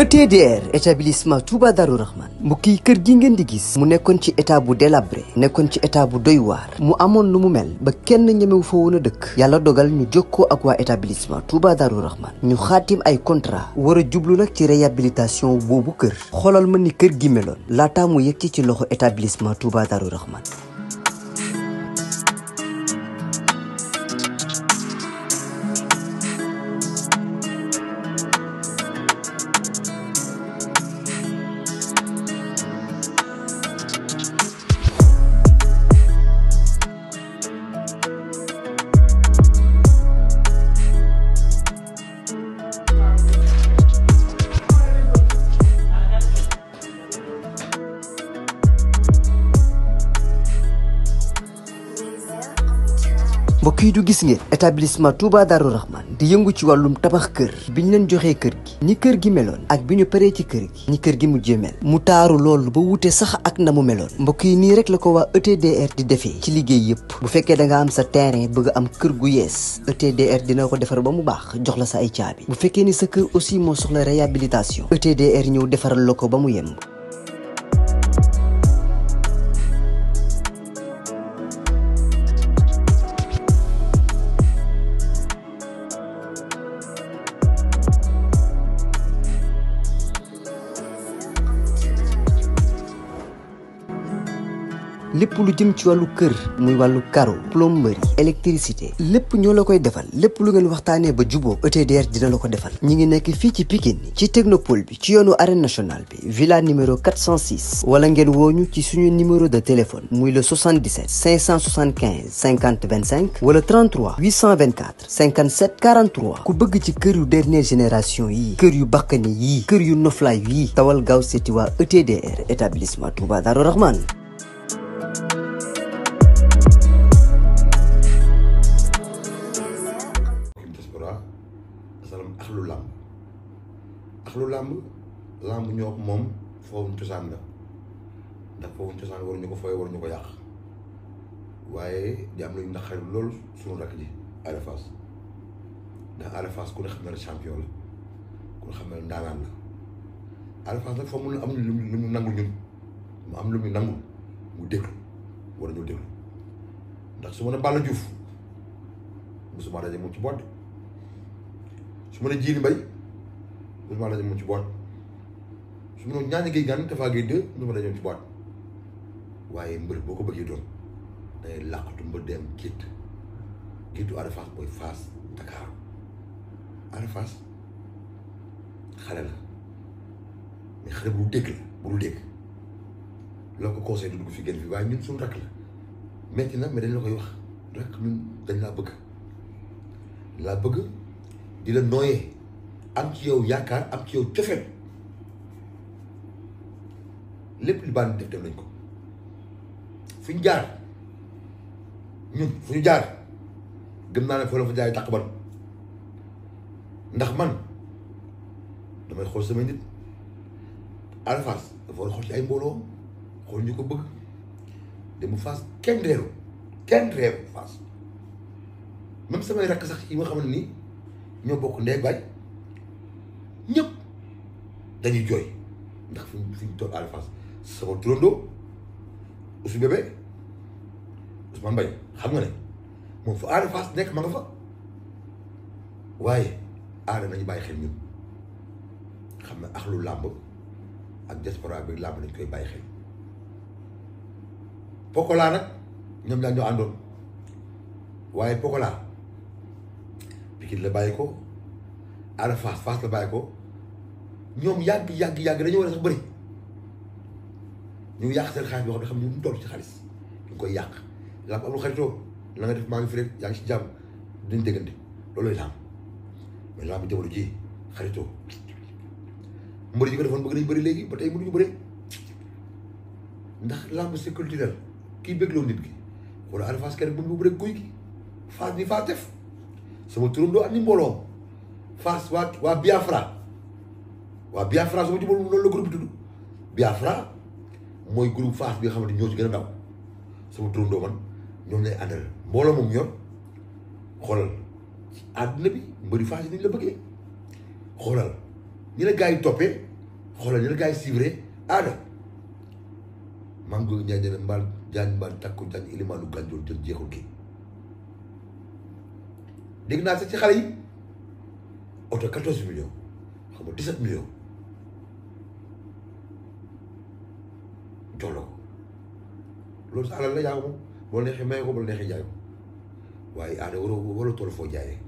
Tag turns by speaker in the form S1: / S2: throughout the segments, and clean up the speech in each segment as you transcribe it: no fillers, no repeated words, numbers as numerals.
S1: ETDR établissement Touba Darou Rahman mbokk yi kër gi ngeen di gis mu nekkoon ci état bu délabré nekkoon ci état bu doy waar mu amoon lu mu mel ba kenn ñemewu fa woon a dëkk yàlla dogal ñu jokkoo ak waa établissement Touba Darou Rahman ñu xaatim ay contrat war a jublu nag ci réhabilitation boobu kër xoolal ma ni kër gi meloon laataa mu yegg ci loxo établissement Touba Darou Rahman. mbokk yi du gis ngeen établissement Touba Darou Rahman di yëngu ci wàllum tabax kër bi ñu leen joxee kër gi ni kër gi meloon ak bi ñu paree ci kër gi ni kër gi mujjee mel mu taaru loolu ba wute sax ak na mu meloon mbokk yi nii rek la ko waa ETDR di defee ci liggéey yëpp bu fekkee da nga am sa terrain bëgg am kër gu yees ETDR dina ko defar ba mu baax jox la sa ay caabi bu fekkee ni sa kër aussi moo soxla réhabilitation ETDR ñëw defaral la ko ba mu yemb. lépp lu jëm ci wàllu kër muy wàllu carreau plomberie électricité lépp ñoo la koy defal lépp lu ngeen waxtaanee ba juboo ETDR dina la ko defal ñi ngi nekk fii ci Pikine ci technopole bi ci yoonu arène nationale bi villa numéro 406 wala ngeen wooñu ci suñu numéro de téléphone muy le 77 575 50 25 wala 33 824 57 43 ku bëgg ci kër yu dernière génération yii kër yu bakkane yii kër yu noflaay yii tawal gaaw seeti waa ETDR établissement Touba Darou Rahman.
S2: axlu làmb ñoo ko moom foofu cosaan la ndax foofu cosaan waruñu ko fooy waruñu ko yàq waaye di am nañu naqari loolu suñu rakk ji Ada Fass ndax Ada Fass ku ne xam ne champion la ku ne xam ne ndaanaan la Ada Fass nag foofu mu am lu mu nangul ñun mu am lu mu nangul mu déglu war a ñëw déglu ndax su ma ne Balla Diouf musuma daje moom ci boot su ma ne Djily Mbaye musuma daje moom ci boot su ma ne ñaani géej gaan Tafa Gueye 2 musuma daje moom ci boot waaye mbër boo ko bëggee doon dangay làqatu mbër dem géttu Ada Fass mooy Fass Dakar Ada Fass xale la mais xale bu dégg la bu dul dégg loo ko conseil du dugg fi gën fi waaye ñun suñu rakk la metti na mais dañ la koy wax rek ñun dañ laa bëgg di la nooyee am ci yow yaakaar am ci yow cofeel lépp li baan def nañ ko fu ñu jaar ñun fu ñu jaar gëm naa ne foo la fa jaay dàq ban ndax man damay xool samay nit Ada Fass dafa war a xool ci ay mbooloo xool ñu ko bëgg dem Fass kenn reeru Fass même samay rakk sax yi nga xam ne nii ñoo bokk ndey baay ñëpp dañuy jooy ndax fi ñu toog Ada Fass sama turandoo Oussou Bébé Ousmane Mbaye xam nga ne moom fa Ada Fass nekk ma nga fa waaye aada nañu bàyyi xel ñun xam ne axlu làmb ak diaspora bi làmb nañ koy bàyyi xel Pokola nag ñoom ñaar ñoo àndoon waaye Pokola Pikine la bàyyi ko Ada Fass la bàyyi ko ñoom yàgg dañoo war a sax bëri ñu yàq seen xaalis boo xam ne ñu toll ci xaalis ñu koy yàq làmb amul xaritoo la nga def maa ngi fi rek yaa ngi si jàmm duñ déggante loolooy làmb mais làmb jamono ji xaritoo mbër yi ko defoon bëgg nañ bëri léegi ba tey mënuñu bëri ndax làmb c'est culturel kii bégloo nit gi wala Ada Fass kenn bu mu bëri guy gi Fass ni Fass def sama turandoo ak ni mbooloo Fass waa Biafra su ma jubal loolu la groupe bi tudd Biafra mooy groupe Fass bi nga xamante ñoo ci gën a ndaw sama turandoo man ñoom lay àndal mbooloo moom ñor xoolal ci àdduna bi mbëri Fass yi nañ la bëggee xoolal ñi la gars yi toppee xoolal ñu la gars yi suivre Ada maam googu Ndiaye dana mbaal jaan mbaal takku jaan ilimaanu gànjool jël jeexul kii dégg naa sax ci xale yi oto 14 millions xam nga 17 millions jox la ko loolu sa alal la yaa ko moom boo neexee may ko boo neexee jaay ko waaye Ada waroo toll foo jaayee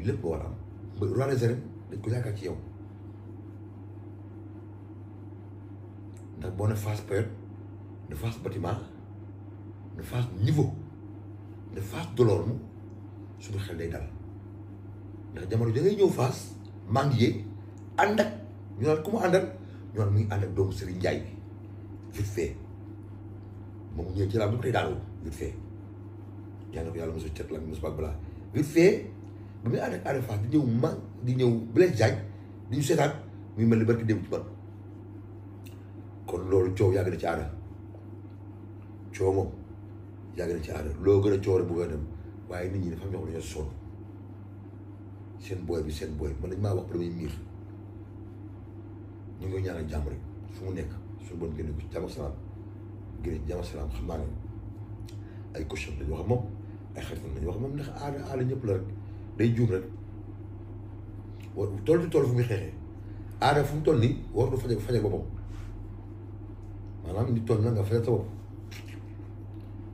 S2: lépp nga war a am ba roi des arènes dañ ko yaakaar ci yow ndax boo ne face période ne face bâtiment ne face niveau ne face dolorme suñu xel day dal ndax jamono da ngay ñëw face maa ngi yee ànd ak ñu naan ku mu àndal ñu naan muy ànd ak doomu Serigne Ndiaye bi vite fait moom ñëwee ci laa bu ko tey daanoo vite fait ñaan ko yàlla mosu cet la mosu baag balaa vite fait ba muy ànd ak Ada Fass di ñëw di ñëw Blaise Diagne di ñu seetaan muy mel ni barki dem ci man kon loolu coow yàgg na ci Ada coow moom yàgg na ci Ada loo gën a coow rek bu gën a dem waaye nit ñi dafa am ñoo xam ne dañoo sonn seen booy bi man dañ maa wax ba damay miir ñu ngi koy ñaanal jàmm rek fu mu nekk suñu bon génne ko ci jàmm ak salaam génne ci jàmm ak salaam xam naa ne ay question lañu wax moom ay xarit lañu wax moom ndax Ada ñëpp la rek day juum rek war toll fu muy xeexee Ada fu mu toll nii war du fajal boppam maanaam nit toll na nga fajal sa bopp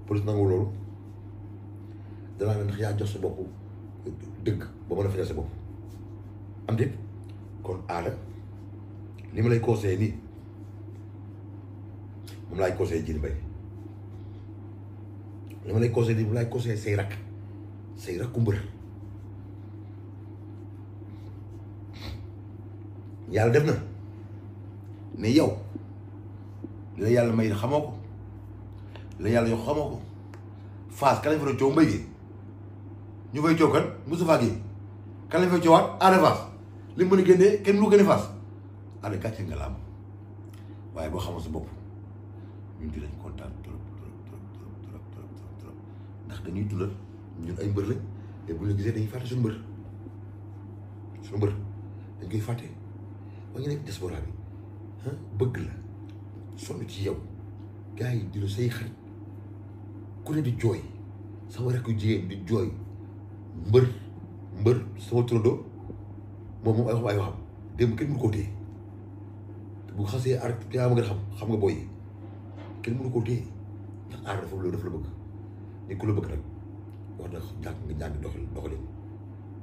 S2: police nangu loolu danaa ne ndax yaa jox sa bopp dëgg ba mën a fajal sa bopp am déet kon Ada li ma lay conseillé nii moom laay conseillé Djily Mbaye li ma lay conseillé nii moom laay conseillé say rakku mbër yàlla def na ne yow li la yàlla may xamoo ko la yàlla yow xamoo ko Fass kan lañ fa doon coow Mbaye gi ñu fay coow kan Moustapha Guèye kan lañ fay coowaat Ada Fass li mu mën a génnee kenn lu gën a Fass Ada gàcce nga la am waaye boo xamoo sa bopp ñun dinañ kontaan trop ndax dañuy dundal ñun ay mbër lañ te bu ñu la gisee dañuy fàtte suñu mbër dañ koy fàtte ba ñu nekk diaspora bi bëgg la sonn ci yow gars yi di la say xarit ku ne di jooy sama rekk jigéen di jooy mbër sama turandoo moom ay waxam démb kenn mënu koo téye bu xasee arrêté yaa ma nga xam nga booy yi kenn mënu koo téye ndax aar dafa loolu dafa la bëgg ni ku la bëgg nag wax na jàng doxalin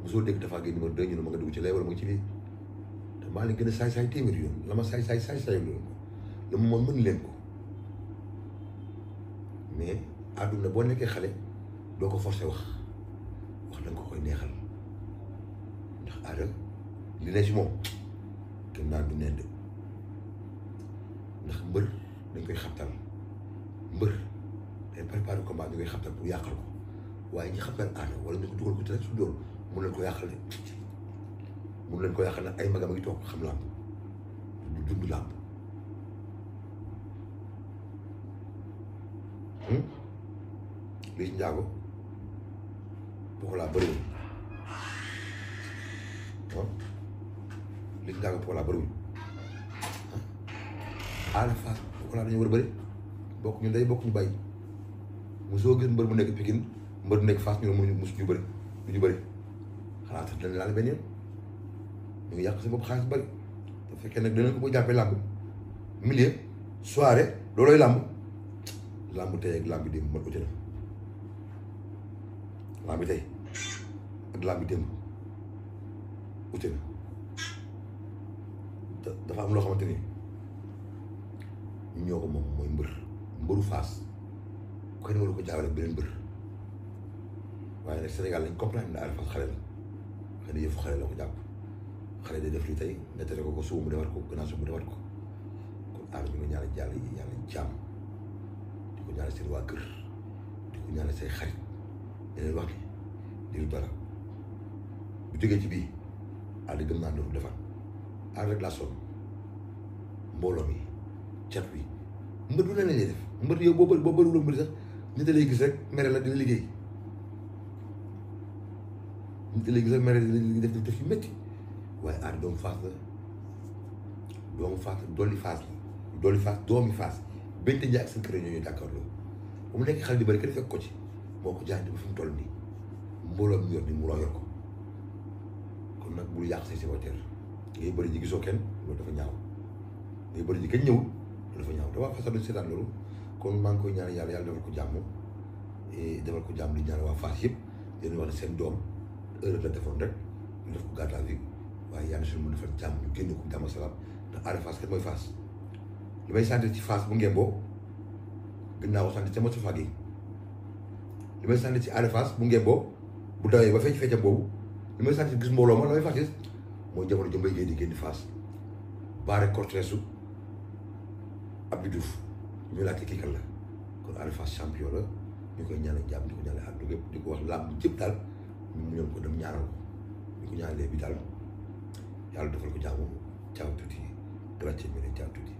S2: mosoo dégg Tapha Guèye numéro 2 ñu ne ma nga dugg ci lay wala ma nga ci lii te maa leen gën a saay téeméeri yoon la ma saay loolu la ma mën leen ko mais àdduna boo nekkee xale doo ko forcé wax danga ko koy neexal ndax Ada li ne si moom kenn naan du neen de ndax mbër dañ koy xabtal mbër day préparé combat ñu koy xabtal pour yàqal ko waaye ñi xabtal Ada wala ñu ko dugal ko ci rek su doon mun leen ko yàqal de mun leen ko yàqal nag ay magam a ngi toog xam làmb du dund làmb lii njaago Pokola bëriwul lii njaago Pokola bëriwul Ada Fass Pokola dañoo war a bëri bokk ñu day bokk ñu bàyyi mosoo gis mbër bu nekk Pikine mbër bu nekk Fass ñu ne mënuñu mosu ñu bëri du ñu bëri xanaa tax dañ laal benn yoon ñu ngi yàq si bopp xaalis bëri te fekkee nag dinañ ko boo jàppee làmb milieu soirée loolooy làmb tey ak làmb démb man ute na làmb tey ak làmb démb ute na dafa am loo xamante ni ñu ñoo ko moom mooy mbëru Fass kenn waru ko jaawale beneen mbër waaye nag Sénégal lañ comprendre ne Ada Fass xale la xëy na yëfu xale la ko jàpp xale day def li tey nga tere ko suba mu defar ko gannaaw suba mu defar ko kon Ada ñu nga ñaanal yàlla jàmm di ko ñaanal seen waa kër di ko ñaanal say xarit yeneen wax ni di dara bu jógee ci bii Ada gëm naa dootu defar Ada rek laa sonn mbooloo mi cat bi mbër du ne lañ lay def mbër yow boo bëriwul mbër sax nit a lay gis rek mere la dina liggéey nit a lay gis rek mere dina def yu métti waaye Ada doomu Fass la doomu Fass dolli Fass doomi Fass Bente Ndiaye ak seen kër ñoo jàkkaarloo ba mu nekk xale di bëri kenn fekk ko ci moo ko jaayante ba fi mu toll nii mbooloo mi yor ni mu yor ko kon nag bul yàq say supporters ngay bëri ji gisoo kenn loolu dafa ñaaw ngay bëri ji kenn ñëwul loolu dafa ñaaw te waa Fass du seetaan loolu kon maa ngi koy ñaan yàlla defal ko jàmm defal ko jàmm di ñaan waa Fass yëpp leen wax ne seen doom heure la defoon rek ñu def ko garde à vue waaye yàlla suñu mën defal jàmm ñu génn ko jàmm salaam ndax Ada Fass kat mooy Fass li may sant ci Fass bu ngemboo gën naa ko sant ca Moustapha Guèye li may sant ci Ada Fass bu ngemboo bu dawee ba fecc feccam boobu li may sant gis mbooloo ma la may fàttis mooy jamono jëmbay Guèye di génn Fass baare cortège su Abdou Diouf ñu laajte kii kan la kon Ada Fass champion la ñu koy ñaanal jàmm di ko ñaanal àdduna yëpp di ko wax làmb jëpp daal ñu ñoom ko dem ñaanal ko ñu ko ñaanalee bi daal yàlla defal ko jàmm caaw tuuti grazie mille caaw tuuti